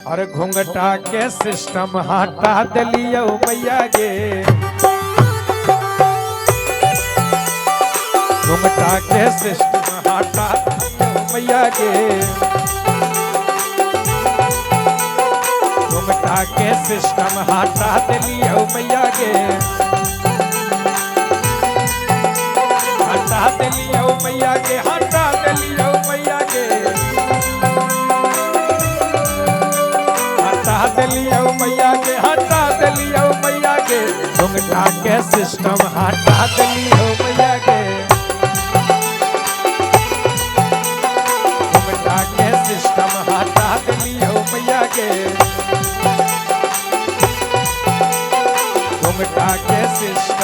अरे घूंघटा के सिस्टम हटा दिलियो मैया गे, घूंघटा के सिस्टम हटा दिलियो मैया गे, घूंघटा के सिस्टम हटा दिलियो मैया गे, हटा दिलियो मैया गे, हटा दिलियो मैया गे, हटा दिलियो मैया के, हटा दिलियो मैया के, घूंघटा के सिस्टम हटा दिलियो मैया के, घूंघटा के सिस्टम हटा दिलियो मैया के, घूंघटा के सिस्टम।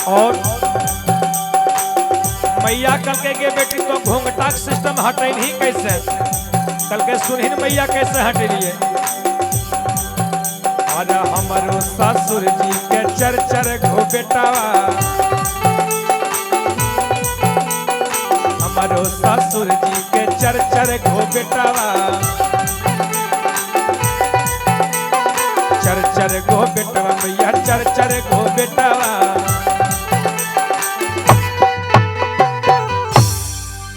और मैया कल के बेटी तो घूंघटा के सिस्टम हटे ही कैसे, कल के सुनहिन मैया कैसे हटेलिए। अरे हमारो ससुर जी के चर चर घो बेटावा, हमारो ससुर जी के चर चर घो बेटावा, चर चर घो बेटावा मैया, चर चर घो बेटावा।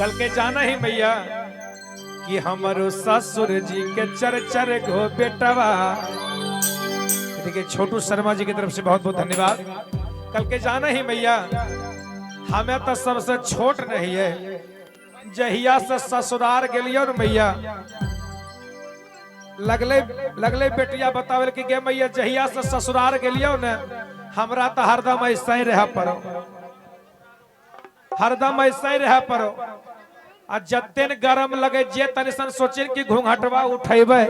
कल के जाना ही मैया कि हमारो ससुर जी के चर चर घो बेटावा। देखिए छोटू शर्मा जी की तरफ से बहुत बहुत धन्यवाद। कल के जाना ही मैया, हमें तो सबसे छोट नहीं है, जहिया से ससुरार गेलियो न मैया, लगले लगले बेटिया बतावे कि गे मैया जहिया से ससुरार गेलियो न, हमरा तो हरदम ऐसा ही रह पड़ो, हरदम ऐसा ही रह पड़ो। आ जतेन गरम लगे जे तनि सन सोचे कि घूंघटवा उठेबे,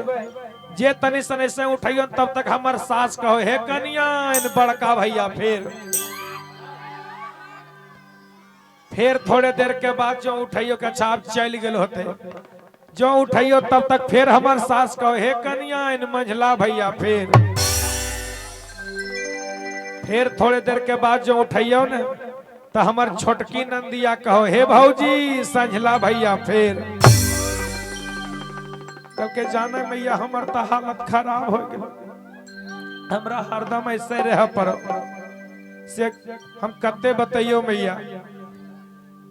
जे तनि सन ऐसे उठैयो तब तक हमर सास कहो हे कनिया इन बड़का भैया। फिर थोड़े देर के बाद जो उठैयो के अच्छा आप चल गेल होते, जो उठैयो तब तक फिर हमर सास कहो हे कनिया इन मंझला भैया। फिर थोड़े देर के बाद जो उठैयो ने तो हमार छोटकी नंदिया कहो हे भौजी संझला भैया। फिर कल के जाने मैया हमर तो हालत खराब हो गई, हमरा हरदम ऐसे रह पड़ो से हम कते बतैयो मैया।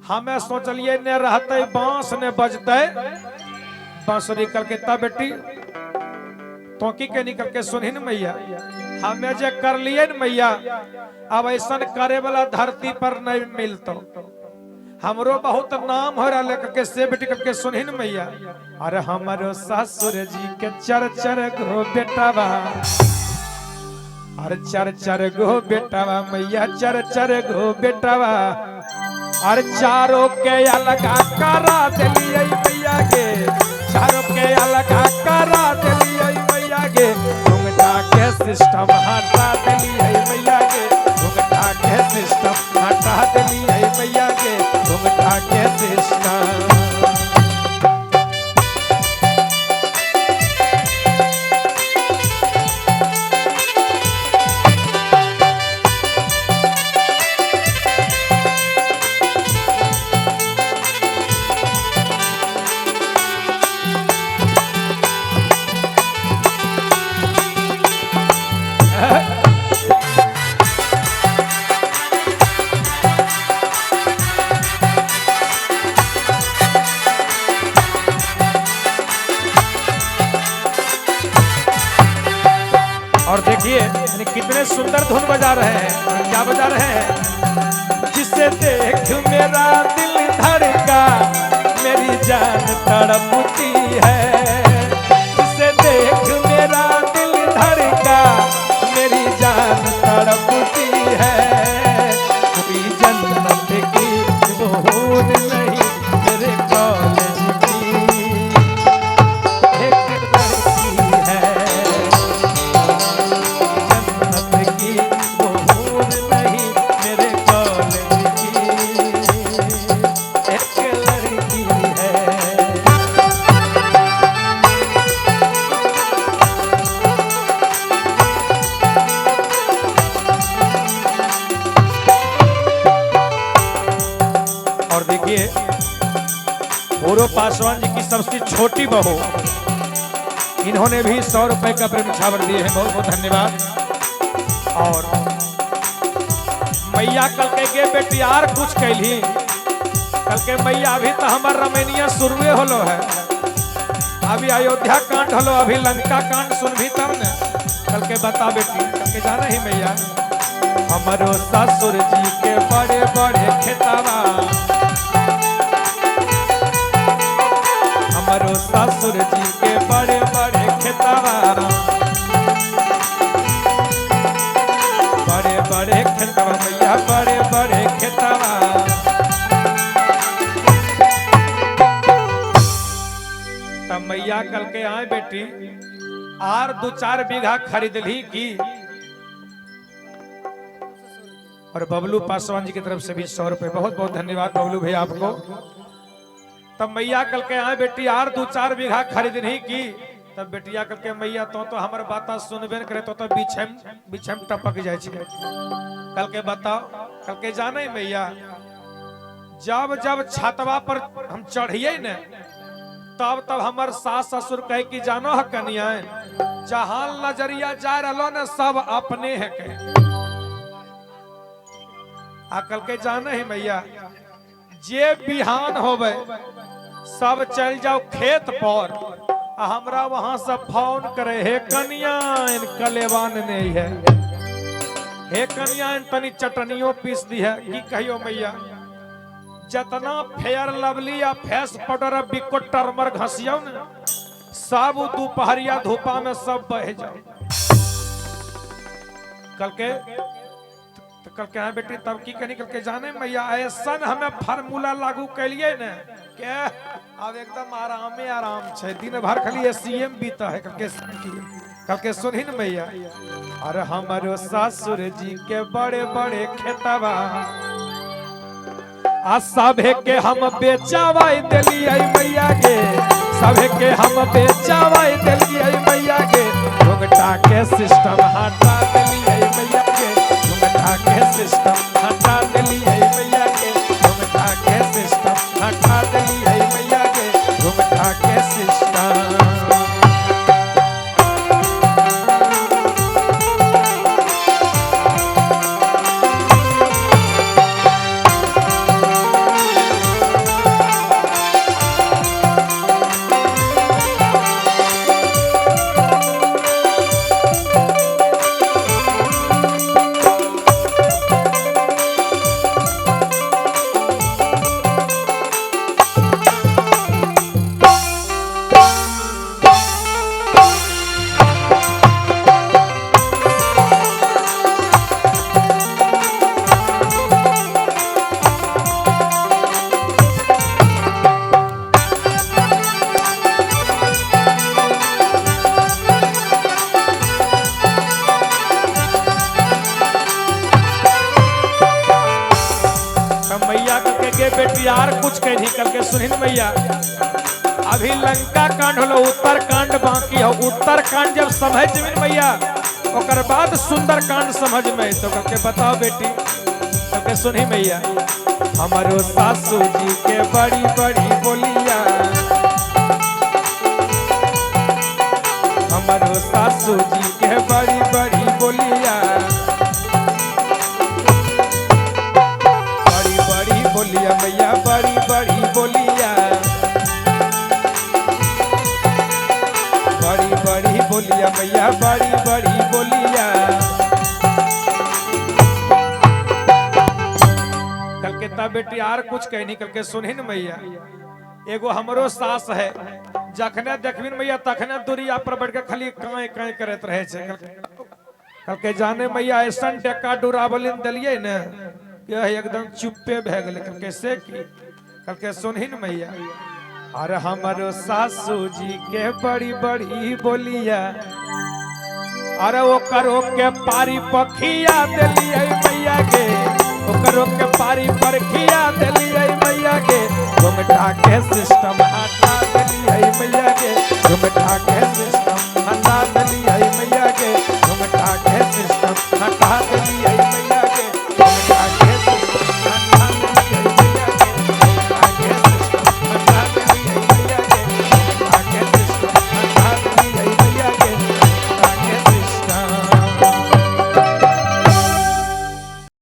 हमें सोचलिए ने रहते बांस ने बजते बांसुरी। कल के तब बेटी तो की के निकल के सुनहिन मैया, हमें जे कर लिए न मैया, अब ऐसा करे वाला धरती पर नहीं मिलतो। हमरो बहुत नाम हो रहा के से बेटी के सुनहिन मैया। अरे हमारो ससुर जी के चर चर गो बेटावा, अरे चर चर गो बेटावा मैया, चर चर गो बेटावा, अरे चारों के अलगा करा दिलियै मैया के, चारों के अलगा करा दिलियै मैया के, घूंघटा के सिस्टम हटा दिलियै मैया के, घूंघटा के सिस्टम हटा दिलियै मैया के, घूंघटा के सिस्टम। और देखिए यानी कितने सुंदर धुन बजा रहे हैं, और क्या बजा रहे हैं, जिसे देख मेरा दिल धड़का मेरी जान तड़पती है। पासवान जी की सबसे छोटी बहू, इन्होंने भी 100 रुपए का प्रेम छावर दिए हैं, बहुत बहुत धन्यवाद। और मैया कल के गे बेटी आर कुछ कैली, कल के मैया अभी तो हमार रमैनिया शुरुए होलो है, अभी अयोध्या कांड होलो, अभी लंका कांड सुन भी तब ने। कल के बता बेटी, कल के जाना ही मैया, हमारो ससुर जी के बड़े बड़े खेतावा, हमारो ससुर जी के बड़े बड़े खेतावा, बड़े बड़े खेतावा मैया, बड़े बड़े खेतावा। तब मैया कल के आए बेटी आर 2-4 बीघा खरीद ली की। और बबलू पासवान जी की तरफ से भी 100 रुपए, बहुत बहुत धन्यवाद बबलू भैया आपको। तब मैया कल के आए बेटी आर 2-4 बीघा खरीद नहीं की। तब बेटिया कल के मैया तो हमर बात सुनबे न करे तो बीछम टपक जाए छे। कल के बताओ, कल के जाने मैया, जब जब छतवा पर हम चढ़िए ने तब तब हमर सास ससुर कहे कि जानो है कनिया, जहां नजरिया जा रहो ने सब अपने है के। आ कल के जाने ही मैया, जे बिहान होवे सब चल जाओ खेत पर, आ हमरा वहां से फोन करे, हे कनिया इन कलेवान नहीं है, हे कनिया इन तनी चटनियों पीस दी है। की कहियो मैया, जतना फेयर लवली या फेस पाउडर बिको टर्मर घसियो ने सब दोपहरिया धूपा में सब बह जाओ। कल के तो कल के हाँ बेटी तब की कनी, कल के जाने मैया ऐसा हमें फार्मूला लागू कैलिए ने के अब एकदम आरामे आराम छे, दिन भर खाली एसीएम बीता है। कल के सुनही न मैया, अरे हमारो ससुर जी के बड़े बड़े खेतवा, आ सभे के हम बेचावाई देलियै मैया के, सभे के हम बेचावाई देलियै मैया के, घुंघटा के सिस्टम हटा देलियै मैया के, घुंघटा के सिस्टम हटा देलियै मैया के, घुंघटा के सिस्टम हटा देलियै मैया के, घुंघटा के सिस्टम। बेटी यार कुछ कह नहीं करके सुनिन मैया, अभी लंका कांड होलो, उत्तर कांड बाकी हो। उत्तर कांड जब समझ में मैया ओकर बाद सुंदर कांड समझ में तो करके बताओ बेटी, करके सुनी मैया, हमारो सासू जी के बड़ी बड़ी बोलिया, हमारो सासू जी के बड़ी बड़ी बोलिया, बड़ी बड़ी बोलिया मैया, बड़ी बड़ी बोलिया, बड़ी बड़ी बोलिया मैया, बड़ी बड़ी बोलिया। कल के तब बेटी are कुछ कह नहीं करके सुनी न मैया, एगो हमरो सास है, जखने देखबिन मैया तखने दूरिया पर बैठ के खाली काए काए करत रहे छे। कल के जाने मैया ऐसन डेका डुराबलिन देलिए ने कि एकदम चुप्पे भए गेलै। कल के से की, कल के सुनही न मैया, अरे हमारो सासू जी के बड़ी बड़ी बोलिया, अरे वो करो के पारी पखिया देलिए मैया के, ओकरो के पारी पर खिया देलिए मैया के, घुमटा के सिस्टम हटा देलिए मैया के, घुमटा